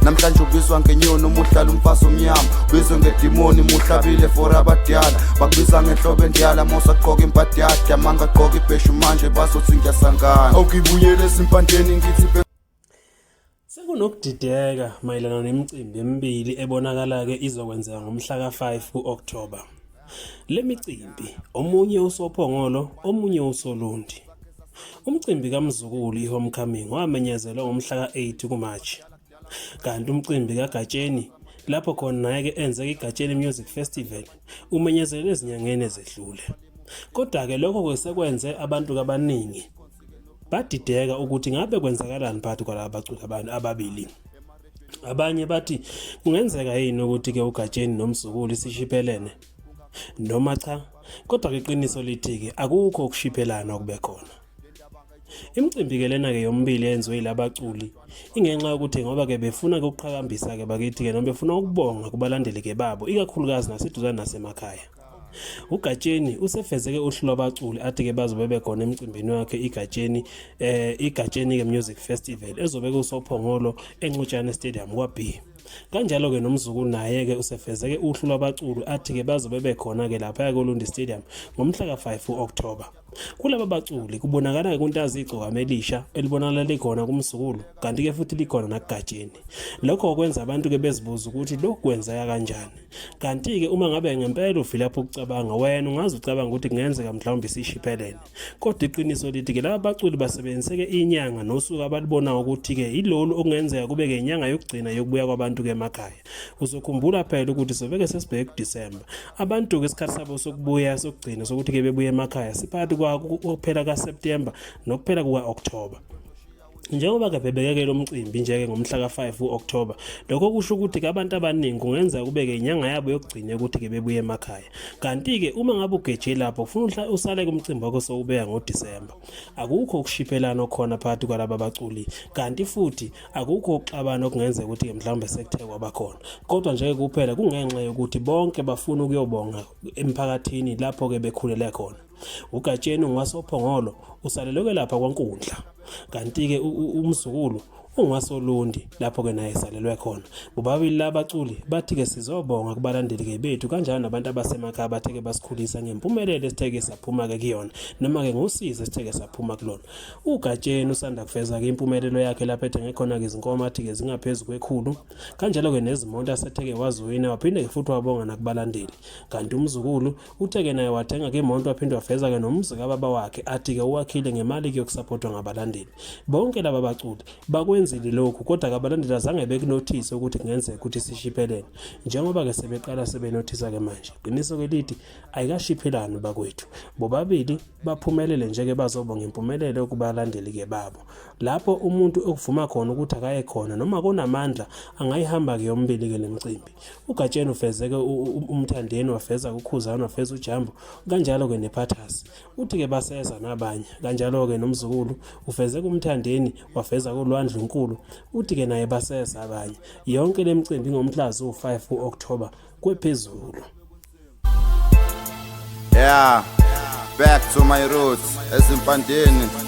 Namhlanje ubizwa ngenyoni uma uhlala umfazi omnyama, ubizwe ngedimoni muhlabile for abadala, bakubiza ngenhlobo endala mosagqoka imbadada, mangagqoka ibheshu manje bazothi ngiyasangana. Awukibuyele ezimpandeni ngithi. Sekunokudideka mayelana nemicimbi emibili ebonakala-ke izokwenzeka ngomhla ka-5 ku-Okthoba. Le micimbi omunye usoPhongolo omunye usoLundi. Umcimbi kaMzukulu i-Homecoming wamenyezelwa ngomhla ka-8 kuMarch. Kanti umcimbi kaGatsheni lapho khona naye-ke enzeka iGatsheni Music Festival umenyezelwe ezinyangeni ezedlule. Kodwa-ke lokho kwesekwenze abantu abaningi badideka ukuthi ngabe kwenzakalani phakathi kwalaba baculi abantu ababili. Abanye bathi kungenzeka yini ukuthi-ke uGatsheni noMzukulu isishiphelene noma cha, kodwa-ke iqiniso lithi-ke akukho ukushiphelana okube khona. Imicimbi-ke lena-ke yomibili eyenziwe yilabaculi ingenxa yokuthi ngoba-ke befuna-ke ukuqhakambisa-ke bakithi-ke noma befuna ukubonga kubalandeli-ke babo ikakhulukazi naseduzane nasemakhaya. UGatsheni usefezeke uhlu lwabaculi athi-ke bazobe bekhona emcimbini wakhe iGatsheni iGatsheni-ke Music Festival ezobe kusoPhongolo eNcutshane Stadium kwa-B. Kanjalo-ke nomzukulu naye-ke usefezeke uhlu lwabaculi athi-ke bazobe bekhona-ke laphaya koLundi Stadium ngomhla ka-5 u-Okthoba. Kulaba baculi kubonakala-ke kuntazi igcokama elisha elibonakala likhona kumzukulu kanti-ke futhi likhona nakuGatsheni. Lokho kwenza abantu-ke bezibuza ukuthi lokhu kwenzeka kanjani. Kanti-ke uma ngabe ngempela uvilapha ukucabanga wena ungaze ucabanga ukuthi kungenzeka mhlawumbe isishiphelene. Kodwa iqiniso lithi-ke laba baculi basebenziseke inyanga nosuku abalubonayo ukuthi-ke yilolu okungenzeka kube-ke inyanga yokugcina yokubuya kwabantu-ke emakhaya. Uzokhumbula phela ukuthi sobeke sesibheke kuDisemba. Abantu-ke isikhathi sabo sokubuya sokugcina sokuthi-ke bebuye emakhaya siphakathi kokuphela kaSeptemba nokuphela kuka-Okthoba. Njengoba ke bebekeke lo mcimbi nje-ke ngomhla ka-5 ku-Okthoba, lokho kusho ukuthi-ke abantu abaningi kungenzeka kube-ke inyanga yabo yokugcina yokuthi-ke bebuye emakhaya. Kanti-ke uma ngabe ugeje lapho ufuna usale-ke umcimbi wakho sowubeka ngoDisemba. Akukho ukushiphelana okukhona phakathi kwalaba baculi, kanti futhi akukho ukuxabana okungenzeka ukuthi-ke mhlawumbe sekuthe kwaba khona. Kodwa nje-ke kuphela kungenxa yokuthi bonke bafuna ukuyobonga emphakathini lapho-ke bekhulele khona. UGatsheni ungowasoPhongolo usalelwe lapha kwaNkundla. Kanti-ke umzukulu ungowasoLundi lapho-ke naye esalelwe khona. Bobabili labaculi bathi-ke sizobonga kubalandeli-ke bethu kanjalo nabantu abasemakhaya abathe-ke basikhulisa ngempumelelo esithe-ke saphuma-ke kuyona noma-ke ngosizi esithe-ke saphuma kulona. UGatsheni usanda kuveza-ke impumelelo yakhe lapho ethenge khona-ke izinkomo athi-ke zingaphezu kwekhulu kanjalo-ke nezimoto asethe-ke waziwina waphinde-ke futhi wabonga nakubalandeli. Kanti umzukulu Uthe-ke naye wathenga ke imoto waphinde waveza-ke nomzi kababa wakhe athi-ke uwakhile ngemali-ke yokusapotwa ngabalandeli. Bonke laba baculi bakwenzile lokhu kodwa-ke abalandeli azange bekunothise ukuthi kungenzeka ukuthi sishiphelene. Njengoba-ke sebeqala sebenothisa-ke manje. Qiniso-ke lithi ayikashiphelani bakwethu. Bobabili baphumelele nje-ke bazobonga impumelelo kubalandeli-ke babo. Lapho umuntu okuvuma khona ukuthi akaye khona noma konamandla angayihamba-ke yomibili-ke le micimbi. UGatsheni ufezeke uMthandeni wafeza uKhuzani wafeza uJambo kanjalo-ke nePhathasi. Uthi-ke baseza nabanye kanjalo-ke nomzukulu ufezeke uMthandeni wafeza kuLwandle Nkulu uthi-ke naye baseza abanye. Yonke le micimbi ingomhla ziwu-5 ku-Okthoba kwephezulu. Yeah, back to my roots ezimpandeni.